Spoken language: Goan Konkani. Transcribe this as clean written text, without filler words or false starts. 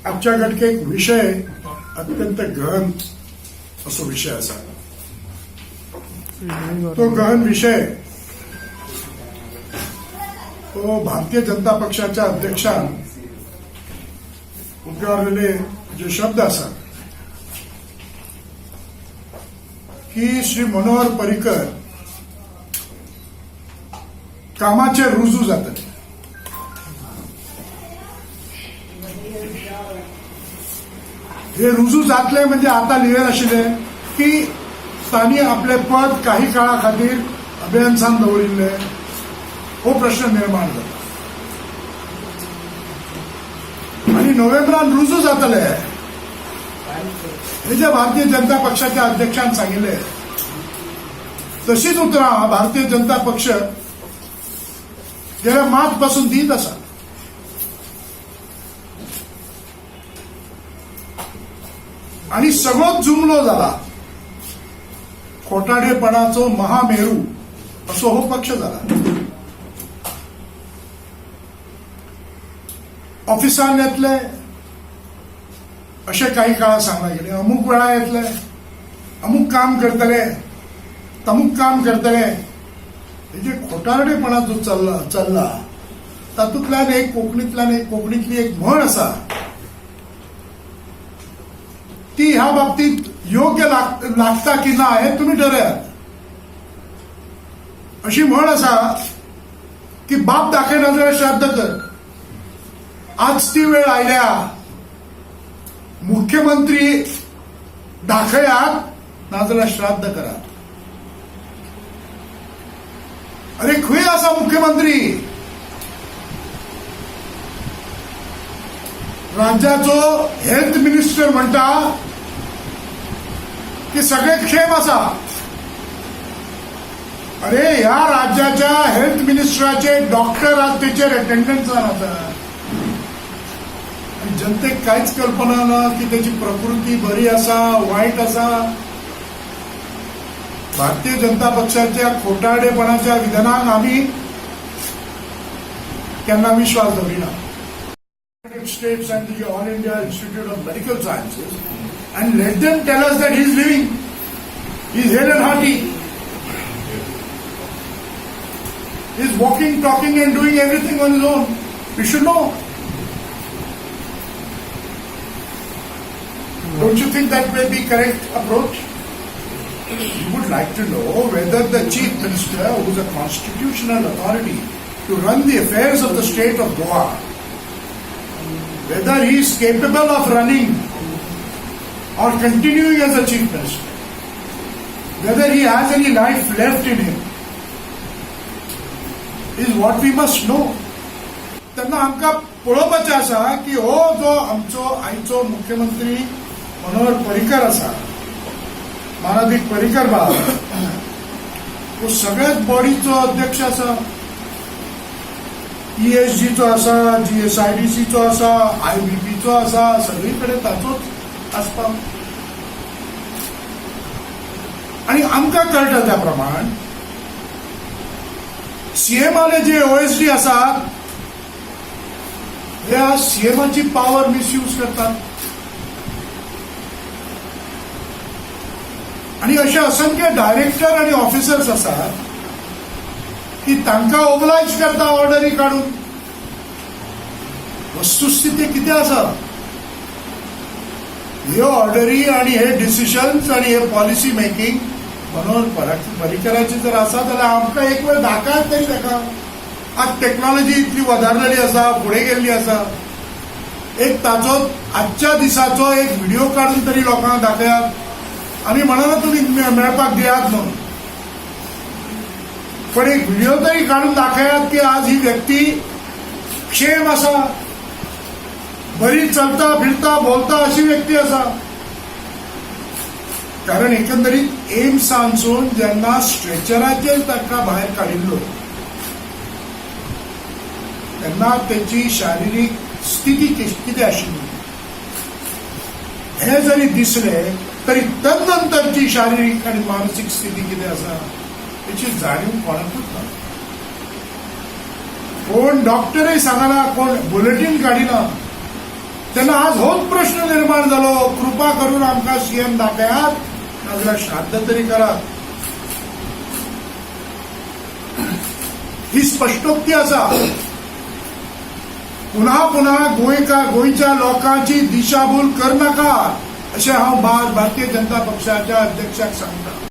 आजच्या घटकेक विशय अत्यंत गहन असो विशय आसा. तो गहन विशय तो भारतीय जनता पक्षाच्या अध्यक्षान उद्गारलेले जे शब्द आसात की श्री मनोहर पर्रीकर कामाचेर रुजू जातले. हे रुजू जातले म्हणजे आता लिहिलें आशिल्लें की तांणी आपलें पद काही काळा खातीर अभियन्सान दवरिल्लें, हो प्रश्न निर्माण जाता. आणि नोव्हेंबरान रुजू जातले हे जे भारतीय जनता पक्षाच्या अध्यक्षान सांगिल्लें, तशीच उतरां भारतीय जनता पक्ष गेल्या मार्च पासून दीत आसा. आणि सगळोच जुमलो जाला, खोटाडेपणाचो महामेरू असो हो पक्ष जाला. ऑफिसान येतले अशें काही काळा सांगला गेले, अमूक वेळा येतले, अमूक काम करतले, तमूक काम करतले. हे जे खोटारडेपणा जो चल्ला तातूंतल्यान एक कोंकणींतल्यान एक कोंकणींतली एक म्हण आसा, ती ह्या बाबतीत योग्य लागता की ना हे तुमी ठरयात. अशी म्हण आसा की बाप दाखयना जाल्यार श्राद्ध कर. आज ती वेळ आयल्या, मुख्यमंत्री दाखयात नाजाल्यार श्राद्ध करात. अरे खंय आसा मुख्यमंत्री? राज्याचो हेल्थ मिनिस्टर म्हणटा की सगळे क्षेम आसा. अरे ह्या राज्याच्या हेल्थ मिनिस्टराचे डॉक्टर आज तेचेर अटेंडन्सान आसा. आणि जनतेक कांयच कल्पना ना की त्याची प्रकृती बरी आसा वायट आसा. भारतीय जनता पक्षाच्या खोटारडेपणाच्या विधानाक आमी केन्ना विश्वास दवरिना. United States and the All India Institute of Medical Sciences and let them tell us that he is living, he is hale and hearty, he is walking, talking and doing everything on his own. We should know. Don't you think that may be correct approach? You would like to know whether the Chief Minister, who is a constitutional authority to run the affairs of the state of Goa, whether he is capable of running or continuing as a Chief Minister, whether he has any life left in him, is what we must know. तेन्ना आमकां पळोवपाचें आसा की हो जो आमचो आयचो मुख्यमंत्री मनोहर पर्रीकर आसा, मानादीक पर्रीकर बाब, तो सगळ्याच बॉडीचो अध्यक्ष आसा. ईएसजीचो आसा, जीएसआयडीसीचो आसा, आयबीपीचो आसा, सगळी कडेन ताचोच आसपाव. आणि आमकां कळटा त्या प्रमाण सीएमाले जे ओएसडी आसात हे आज सीएमाची पावर मिसयूज करतात. आणि अशे असंख्य डायरेक्टर आणि ऑफिसर्स आसात की तांकां ओबलायज करता ऑर्डरी काडून. वस्तुस्थिती कितें आसा, ह्यो ऑर्डरी आणि हे डिसिशन्स आणि हे पॉलिसी मेकिंग मनोहर पर्रीकराची जर आसा जाल्यार आमकां एक वेळ दाखयात तरी ताका. आज टॅक्नॉलॉजी इतली वदारलेली आसा, फुडें गेल्ली आसा, एक ताचो आजच्या दिसाचो एक व्हिडिओ काडून तरी लोकांक दाखयात आनी म्हणना तुमी मेळपाक दियात म्हणून, पण एक व्हिडिओ तरी काडून दाखयात की आज ही व्यक्ती क्षेम आसा, बरी चलता फिरता बोलता अशी व्यक्ती आसा. कारण एकंदरीत एम्सांसून जेन्ना स्ट्रेचराचेर ताका भायर काडिल्लो तेन्ना तेची शारिरीक स्थिती कितें आशिल्ली हे जरी दिसलें तरी तदनंतरची शारिरीक आनी मानसीक स्थिती कितें आसा तेची जाणीव कोणाकूच ना. कोण डॉक्टरय सांगना, कोण बुलेटीन काडिना. तेन्ना आज होच प्रश्न निर्माण जालो, कृपा करून आमकां सीएम दाखयात, नाजाल्यार श्राद्ध तरी करात. ही स्पश्टोक्ती आसा. पुन्हा पुन्हा गोंयकार, गोंयच्या लोकांची दिशाभूल करनाका, अशें हांव भारतीय जनता पक्षाच्या अध्यक्षाक सांगता.